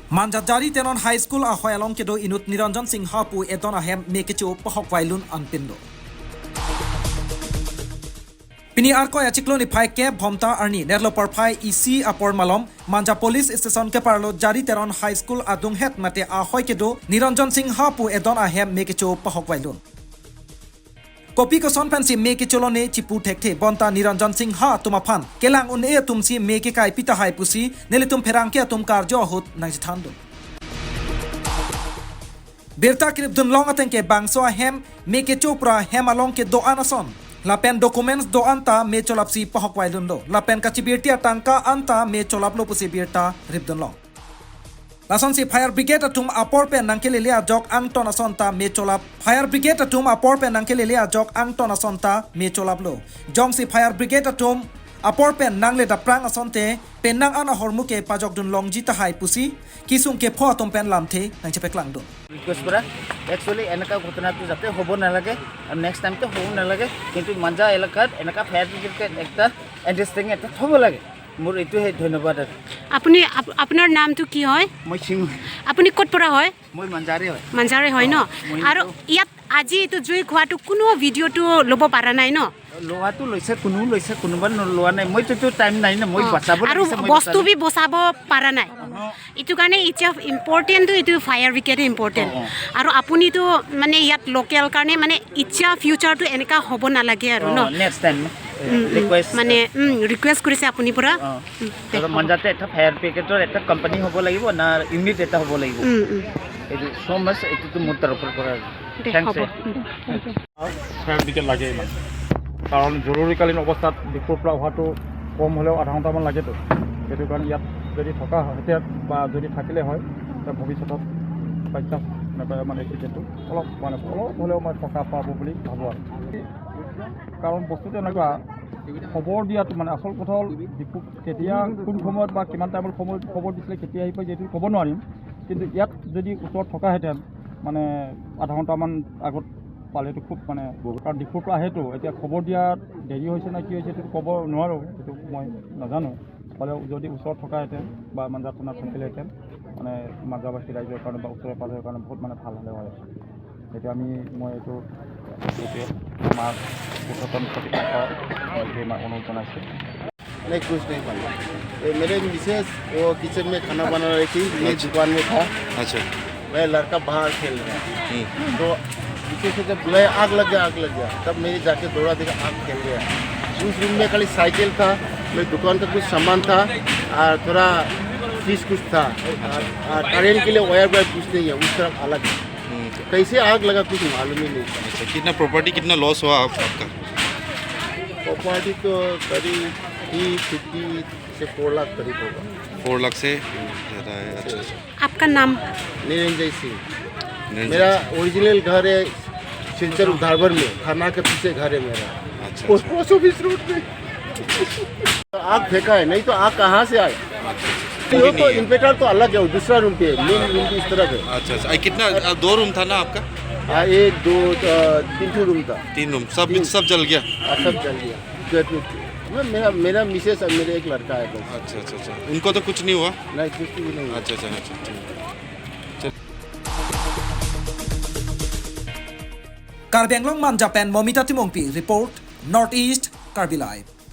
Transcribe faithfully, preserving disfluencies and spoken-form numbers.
Manja Jari Teron High School ahoi along kedo inut Niranjan Singha pu edon ahem me kecho pahokvai lun anpinlo. Pini Arkoi achiklo niphai kep Bhomta arni nerlo porphai isi apor malom Manja Police Station keparlo Jari Teron High School adunghet mate ahoi kedo Niranjan Singha pu edon ahem me kecho pahokvai lun. Kopi koson pensi me kecholone chipu thekthe bonta Niranjan Singha atum aphan kelang un-e atumsi me kekai pitahai pusi nelitum pherangke atum karjo ahut nangchethandun. Birta kripdunlong ateng ke bangso ahem me kecho pra hem along kedo-an ason lapen documents do-an ta me cholapsi pahokvai lunlo lapen kachibirti atangka an ta me cholaplo pusi birta ripdunlong. Lasonsi fire brigade atum apor pen nangkelele ajok angton ason ta me cholap. Fire brigade atum apor pen nangkelele ajok angton ason ta me cholaplo. Jongsi fire brigade atum apor pen nangle daprang asonte penang an ahormu ke pajokdunlongji tahai pusi kesung kepho atum pen lamthe nangchepaklangdun. Request কৰা, একচুৱেলি এনেকুৱা ঘটনাটো যাতে হ'ব নালাগে আৰু নেক্সট টাইমটো হ'ব নালাগে, কিন্তু মাঞ্জা এলেকাত এনেকুৱা ফায়াৰ ব্ৰিগেড একটা আণ্ডাৰষ্টেণ্ডিং এটা থ'ব লাগে। মোৰ এইটোহে ধন্যবাদ আৰু। আপুনি আপ-, আপোনাৰ নামটো কি হয়? মই সিং। আপুনি ক'ত পৰা হয়? মই মাঞ্জাৰে হয়। মাঞ্জাৰে হয় ন? অ, মই আৰু এইটো ইয়াত আজি এইটো জুই খোৱাটো কোনো ভিডিঅ'টো ল'ব পৰা নাই ন? লোৱাটো লৈছে, কোনো লৈছে, কোনোবা লোৱা নাই। মইতো টাইম নাই ন, মই অ, বচাব আৰু লাগিছে, মই বস্তু বচাব। বি বচাব পৰা নাই। অ। এইটো কাৰণে এতিয়া ইম্পৰ্টেণ্টটো এইটো ফায়াৰ ব্ৰিগেডে ইম্পৰ্টেণ্ট। অ, অ। আৰু আপুনিতো মানে ইয়াত লোকেল কাৰণে মানে এতিয়া ফিউচাৰটো এনেকা হ'ব নালাগে আৰু ন? অ, নেক্সট টাইম, এ, উম, উম, ৰিকুৱেষ্ট। মানে, উম, ৰিকুৱেষ্ট কৰিছে আপুনি পৰা। অ। উম, দে, আৰু হ'ব। মাঞ্জাতে এটা ফায়াৰ ব্ৰিগেডৰ এটা কোম্পানী হ'ব লাগিব না ইউনিট এটা হ'ব লাগিব? উম, উম। এইটো চ' মাচ, এইটোতো মোৰ তৰফৰ পৰা। দে, থেংকছ, হ'ব। এ। উম, থেংক ইউ। ফায়াৰ ব্ৰিগেড লাগে ইমান, কাৰণ জৰুৰীকালীন অৱস্থাত ডিফুৰ পৰা অহাটো কম হ'লেও আধা ঘণ্টামান লাগেতো। সেইটো কাৰণে ইয়াত যদি থকা হয়, এতিয়া বা যদি থাকিলে হয়, তেতিয়া ভৱিষ্যতত বাই চান্স এনেকুৱা মানে এক্সিডেণ্টটো অলপ মানে অলপ হ'লেও মানে সকাহ পাব বুলি ভাবোঁ আৰু। কাৰণ বস্তুটো এনেকুৱা, খবৰ দিয়াটো মানে আচল কথা হ'ল ডিফু কেতিয়া, কোন সময়ত বা কিমান টাইমত সময় খবৰ দিছিলে, কেতিয়া আহি পায়, এইটো ক'ব নোৱাৰিম। কিন্তু ইয়াত যদি ওচৰত থকাহেঁতেন, মানে আধা ঘণ্টামান আগত পালেতো খুব মানে বহুত, কাৰণ ডিফুৰ পৰা আহেতো, এতিয়া খবৰ দিয়া দেৰি হৈছে নে কি হৈছে, এইটো ক'ব নোৱাৰোঁ, সেইটো মই নাজানো। হ'লেও যদি ওচৰত থকাহেঁতেন বা মাঞ্জা থানাত থাকিলেহেঁতেন, মানে মাঞ্জাবাসী ৰাইজৰ কাৰণে বা ওচৰে পাঁজৰে কাৰণে বহুত মানে ভাল হ'লে হয়। এতিয়া আমি, মই এইটো, এইটোৱে আমাৰ ঊৰ্ধ্বতন কৰ্তৃপক্ষক মই এইটোৱে মই অনুৰোধ জনাইছোঁ। नहीं, कुछ नहीं बना। ये मेरे मिसेस, वो किचन में खाना बना रही थी, मैं अच्छा। दुकान में था। अच्छा। मेरा लड़का बाहर खेल रहा है। हम्म। तो पीछे से जब बुलाया, "आग लग गया, आग लग गया", तब मैं जाके दौड़ा, देखा आग फैल गया। उस रूम में खाली साइकिल था, मेरे दुकान का कुछ सामान था, और थोड़ा चीज कुछ था, और, और करंट के लिए वायर वायर कुछ नहीं है, उस तरफ अलग है। हम्म। कैसे आग लगा, कुछ मालूम ही नहीं। अच्छा, कितना प्रॉपर्टी, कितना लॉस हुआ आप, आपका? प्रॉपर्टी तो करीब थ्री फिफ्टी से फोर लाख करीब होगा। फोर लाख से ज़्यादा है। अच्छा, अच्छा। आपका नाम? निरंजय सिंह। निरंजय मेरा सिंह। ओरिजिनल घर है सिलचर उधारपुर में, थाना के पीछे घर है मेरा। अच्छा, पोस्ट, अच्छा। पोस्ट ऑफिस रोड में। आग फेंका है, नहीं तो आग कहाँ से आए? अच्छा, अच्छा। वो तो नहीं है। इन्वर्टर तो अलग है, वो दूसरा रूम पे है, मेन रूम तो इस तरफ है। अच्छा, अच्छा। आ, कितना, आ, दो रूम था ना आपका? हाँ, एक, दो, आ, तीन ठो रूम था। तीन रूम, सब, तीन। सब जल गया? हाँ, सब जल गया। मैं, मेरा, मेरा मिसेस और मेरे एक लड़का है बस। अच्छा, अच्छा, अच्छा। उनको तो कुछ नहीं हुआ? नहीं, कुछ भी नहीं हुआ। अच्छा, अच्छा, अच्छा, ठीक। चल। Karbi Anglong Manja pen Momita Timungpi report, North East Karbi Live.